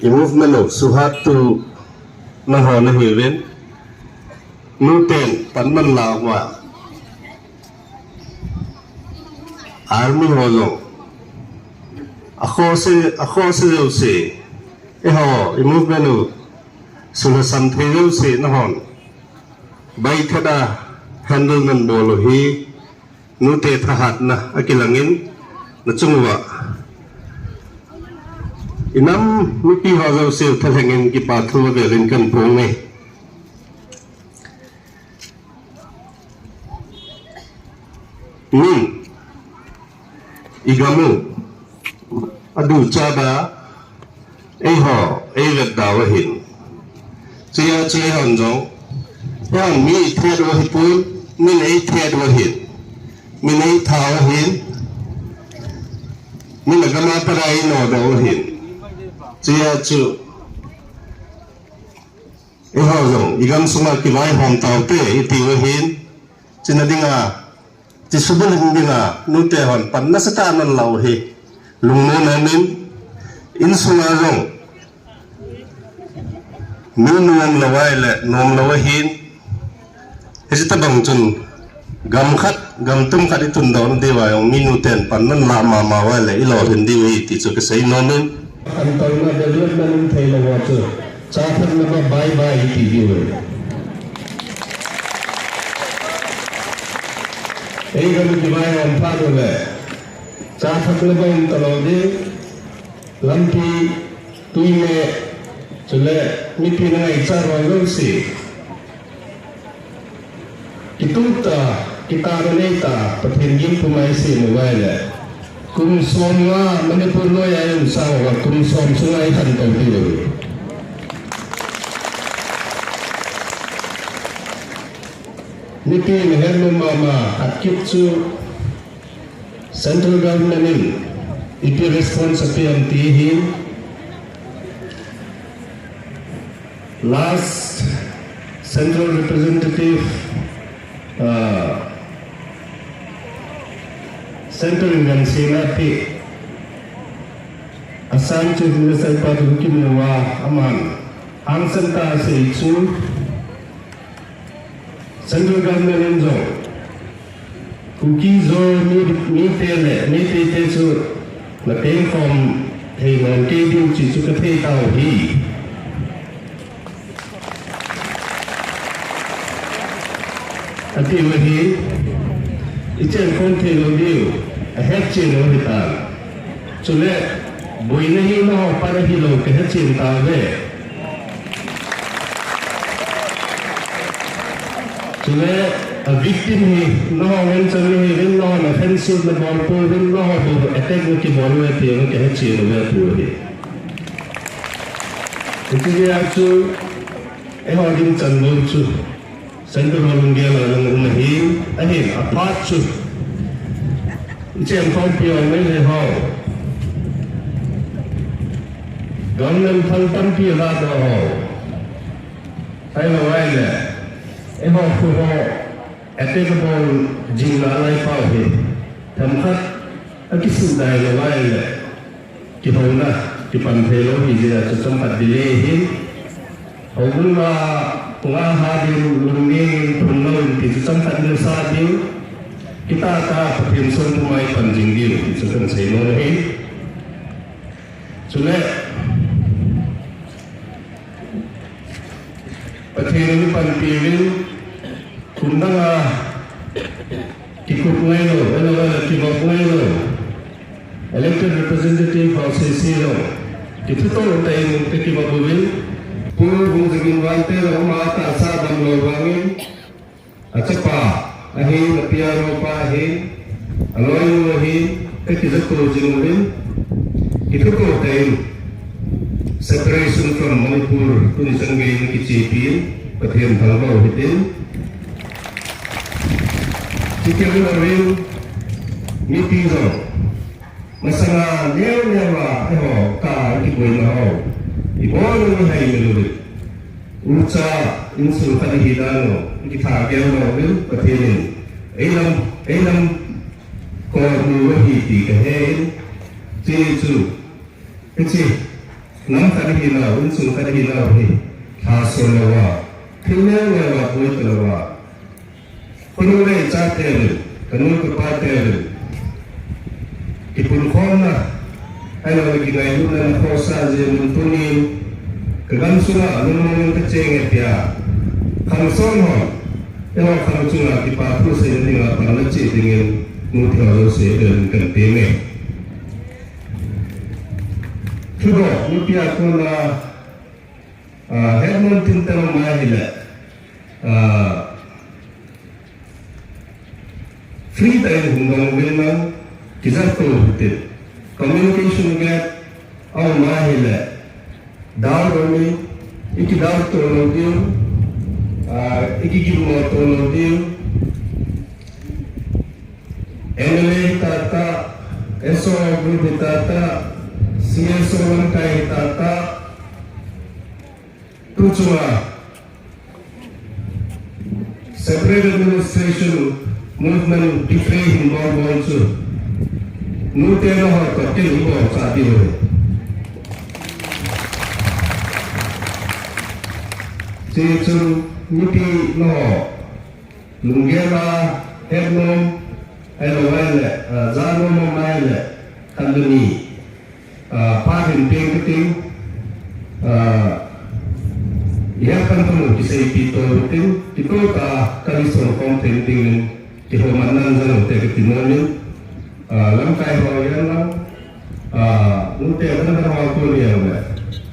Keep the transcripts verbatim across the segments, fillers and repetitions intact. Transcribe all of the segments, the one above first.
I movement uh suhhat tu na hon ahi ven. Nuten pan man la ua. Army ho zong. A khose, a khose zeu se. E ho, i movement uh. Sula sam thei zeu se na hon. Bai thada handle nan bol uh hi. Nute thahatna a kilangin na chung ua. I nam mipi ho zeu se thalhengin kipahthu a velin kan pung ni. Min, i gam uh, a duh chada, ei ho, ei vet dau ahin. Chia chia hon zong, hon mi thiat uh ahi pun, min ei thiat uh ahin. Min ei thau ahin. Min a gam a para ei no dau ahin. Chia chu. I ho zong, i gam sunga kivaihawm taute, i ti uh ahin, china dinga, chi subun dinga, nute hon, pan na sata nan lau hi, lungnu na min, inn sunga zong, mi nuam lou ai le, nuam lou ahin, hichi tabang chun, gam khat, gam tum khat i tun dawn di ua zong, mi nuten pan nan la mahmah ua le, i lawm hin di ua hi ti chu ka sei nuam in. Kan tawlna development in thei lou ua chu. Cha thakna ba bye bye i ti di ua. Ei gam kivaihawm pha le. Cha thakna ba um ta lou di. Lampi tui me chule mipi na ngaihchah ruai lou si. Kituh ta, kitahna nei ta, Pathian gim pumai si mu vai le. Kum sawm nga Manipur loi a i um sang ua kum sawm sunga i khantou di ua. Mipi na het lou mahmah, a kip chu Central Government in ipi response a piak ti hi. Last Central Representative, uh, Central in gan sina pi Assam Chief Minister pa tu kim na wa aman ang santa se chu Central Government in zong Kuki Zo mi, mite le Meitei te chu na teng khawm thei nawn kei ding chih chu ka thei ta uh hi. A ti uh hi, i chen khawm thei lou di uh, a het chin uh hi ta. Chule, buaina hi na hawh pan ahi lou ka het chin ta ve. Chule, a victim hi, na hawh ngen chan hi, vin na hawh na offensive na bawl pu, vin na hawh bu attack na kibawl ve ti, na ka het chin ve pu hi. Iti ya chu, e hawh ding chan lou chu. Central Hall lunggel a lang um ahi, ahi, a part chu. I chem khawm pi ong mai le hau. Government thal tampi la do hau. Ai lo ai le. E hau khu hau. Attack a bawl zing la lai pau hi. Tham khat a kisu dai lo ai le. Kihouna, kipan thei lou hi zia chu chomkhat delay hi. Houna, nga ha din lungning phun lou in ti chu chomkhat in sa ding. Kita ta Pathian sawm pumai pan zing ding ti chu kan sei lou hi. Chule, Pathian in panpih in, kum dang a kikup ngai lou, elo elo kivop ngai lou. Elected representative hau sese lou. Kithutou ta in ka kivop uvin. Pu Vungzagin Vante lou ma ta sa dam lou vangin. A chapa ahi, a P R O pa ahi, a lawyer ahi, ka kizato zing uvin, kithutou ta in, separation from Manipur, tuni chan gei in kichipi in, Pathian thangvah hitin. Chikir uvin, mipi zong, masanga neu neu a, e ho, ka kibuaina ho. I bawl ni hai mi lou. Ucha, insul khat hi dan lo, kitha keu lo vil, Pathian in. Ei lam, ei lam, ko nu hi ti ka he in. Chi chu, chi. Nam khat hi na, innsung khat hi na hi. Tha so lo wa. Thil leng leng wa bui to lo wa. Ka nu leh chate vel, ka nu ka pate vel. Kipunkhawmna, ahihleh kingailutna na khosa zen in tuni'n, ka gam sunga lungmong in ka cheng e pia. Khangsawn hon, eiho khang chunga kipahthu sei'n dinga panla chih dingin, nu thil zosia vel in kan ti me. Thudoh, nu pia kona, ah, head man tin tang mai hileh. Ah, free time hung dong vel nang, kizat tou hutin. Communication gap, au mai hileh. Dau domi, i kidau tou lo diu, ah, i kigim mo tou lo diu. M L A tata, S O group tata, C S O lamkai tata. Tu chunga, separate administration movement betray hin bawl bawl chu. Nute na hoi to ken i bawl sa di lo. Chi chu nupi na ho. Lunggel a, het nom, ai lo ai le, ah, za nom mai le, kan le ni. Ah, pa hin peng ka ting, ah, ya kan kamu kisei pi to ting, ki to ta kan i song kong teng ting nin, ki ho man nan zang te ka ti mo nin, ah, lamkai ho yan lang, ah, nute kan kan ho ko ni ya le,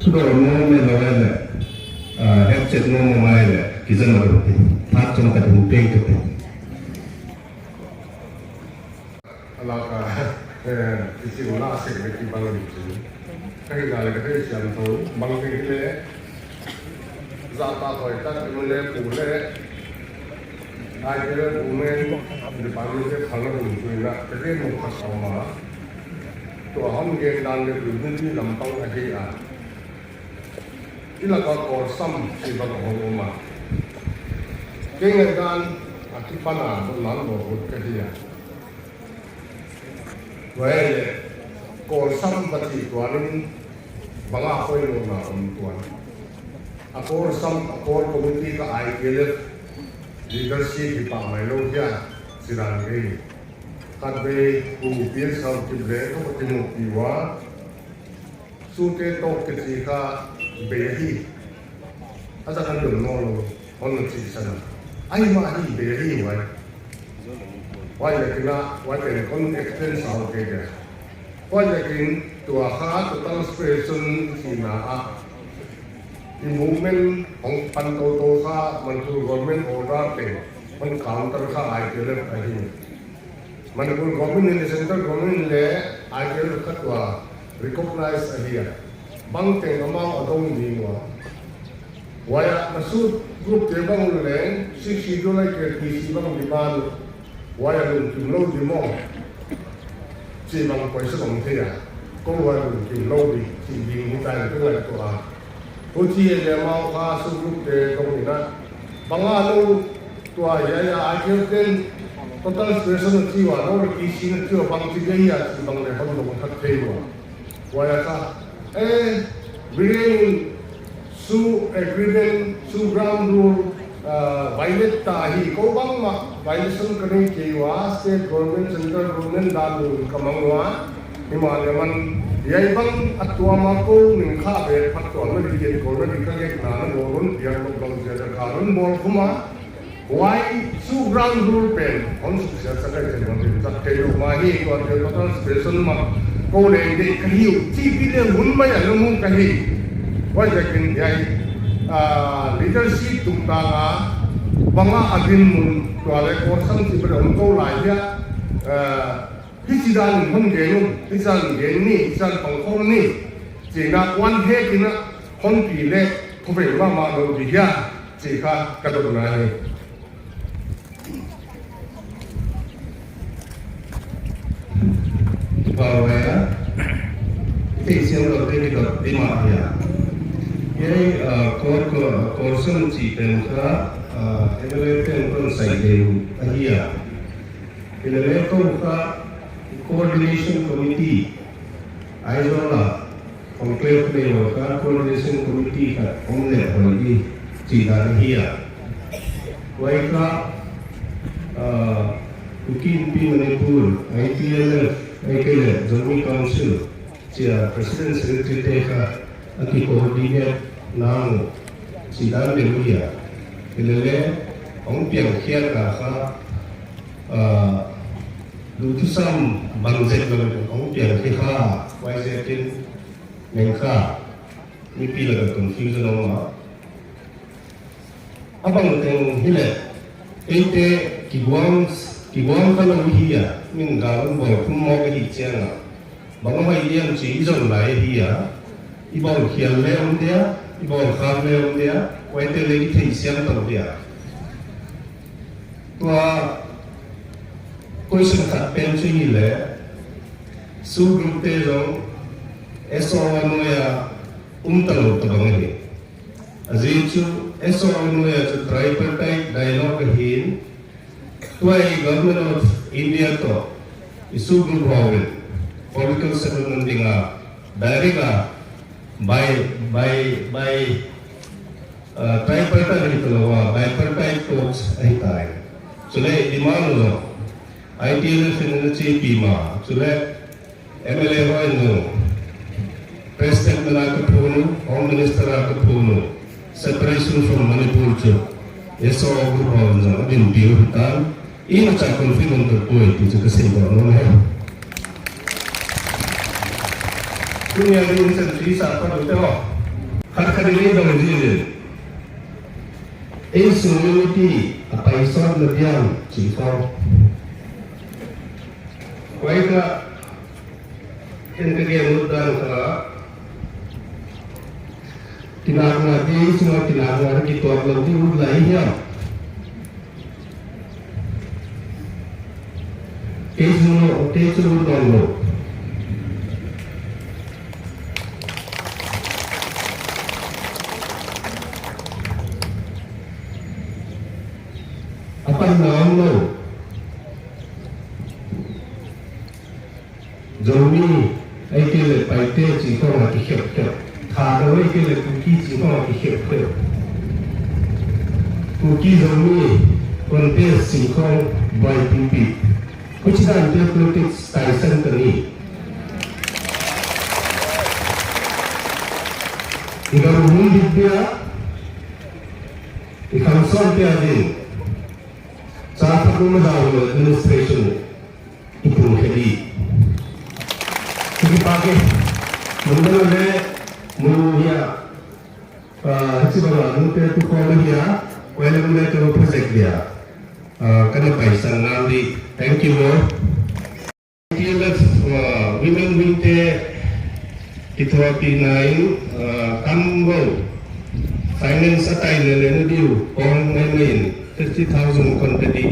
tu do mo me lo le, ah, het chet mo mo mai le, ki zan mo ting, phat chong ka hin peng ka ting. A lak a, eh, i chih uh la sek leh kibang in chin. Ka hihna leh ka theisiam thou, bang te hileh, zahtak hoihtak, M L A pu leh, I P L F women department te phalna hun tuina, ka gen mu khat a om a. Tua hon gen dan leh unity lampang ahi a. I lak a Kawlsam chih bang hong om a. Kei ngaihdan a kipan a, dotna bawl ut ka hi a. Huai leh, Kawlsam va chih tuan in bang a poimohna om tuan. A Kawlsam, a core committee ka I P L F leadership hi pah mai lou hia, chi dan kei. Khatvei, Pu P S Hau Kip leh, ka kimuhpih ua. Sute tawk kichi kha bei ahi. A za kan dom nawn lou, hon na chihsan a. Ahi mah hi bei ahi huai. Huaiziakin a, huai pen kon explain sa uh kei dia. Huaiziakin tua kha total separation chihna a. I movement hong pan toto kha Manipur government order pen hon counter kha I P L F ahi. Manipur government in, central government in leh I P L F kha tua recognize ahi a. Bang teng amau a dong ding ua. Huai a na sut group te bang leh, sixty dollar ke P C bang di ban. Huai a lungkim lou di maw. Chih bang poisa bang thei a. Kou huai lungkim lou di, chih ding hitai kou ngai tua. Huchi e leh amau kha sut group te dong in a. Bang a lou Tua ya ya, I P L F ten total separation a chi ua, no P C na chi ua, bang chi gei a, chi bang leh hon dong thak thei ua. Huai a kha, eh, Biren in Suu agreement, Suu ground rule, ah, violate ta hi, kou bangmah violation ka nei kei ua, state government, central government dan rule ka mang ua. Himahleh man, hiai bang a tuam a kou ning kha be phat tuam na di ken kou na di ka gek na na bawl un, piak lou bang zia ka kha un bawl khum a. Huai Suu ground rule pen, hon suksiat sak ai chen hon din sak kei lou mah hi, tua pen total separation mah kou leng deih ka hi uh, chih pi leng hun mai a lung uh ka hi. Huaiziakin hiai, ah, leadership tungtang a, bang a a dinmun, tua leh Kawlsam chih pen hon kou lai hia, ah, hichi dan in hon gen un, hichi dan gen ni, hichi dan pangkhawm ni, chihna kuan he kina hon pi leh, khovel mahmah lou di hia. Chih kha ka dotna hi. Pawaya, theisiam lou te ni dot te mah hia. Hiai, ah, Kawl, Kawl, Kawlsam chih pen kha, ah, M L A ten kon sai deuh ahi a. Hilele kou kha Coordination Committee, Aizawl a, Conclave nei lo kha coordination committee khat om leh hoih di chih dan ahi a. Huai kha, ah, Kuki Inpi Manipur, I T L F, ahihkeileh Zomi Council, chia President Secretary te kha a ki coordinate nang chih dan deuh ahi a. Hilele, hong piang khiak a kha, ah, duhthusam bang zek lou hong piang khia kha, huaiziakin neng kha, mipi lak ah confusion om a. A bang teng hileh, eite kiguang, kiguang kha lou hi a, min gal hon bawl khum mawk ahi chiang a. Bang hoih diam chih i zon lai ahi a, i bawl khial le om dia, i bawl khak le om dia, huaite le i theisiam tou dia. Tua question khat pen chu hileh, SoO group te zong S O O nuai a um ta lou tabang ahi. A ziak chu S O O nuai a chu tripartite dialogue ahi in, tua i Government of India toh i SoO group hou in political settlement ding a direct a by, by, by, uh, tripartite hi ta lou a, bipartite talks ahi ta in. Chuleh demand lo, I T L F in na chi pi ma, chuleh M L A hoih in zong, President na ka phone uh, Home Minister a ka phone uh, separation from Manipur chu S O O group hoih in zong a din pi uh hi ta in, i na cha confirm om ta poi ti chu ka sim dawh nuam hi. Tuni a ding in chan three sa pa deuh te ho. Khat khat in i dong zin in. Ei sung unity a pai sawt na diam chih khong. Huai kha, ken ka gen ut dan kha, kinakna te, ei sung a kinakna te kituak lou di ut lai hiam. Kei sung lou, kei sung lou dawn lou. A pan na om lou. Zomi, ahihkeileh Paite chih khong a kikhep khep. Thadou ahihkeileh Kuki chih khong a kikhep khep. Kuki Zomi contest chih khong buai pipi. Huchi dan te politics taisan ta ni. I gam hun dik dia, i khang sawm te a din. Sa thak nu ma dau lo administration. I pung khe di. Kiki pa ke. Munda le, mun hia. Ah, hichi bang a, nu te tu ko ma hia. Wai le mun le tu project dia. Ah, kana pai sang ngam di. Thank you all. T L F, ah, Women Wing te kithuahpihna in, ah, kam bo. Finance a tai le le na diu. Kong mai mai in. Fifty thousand kon pe di.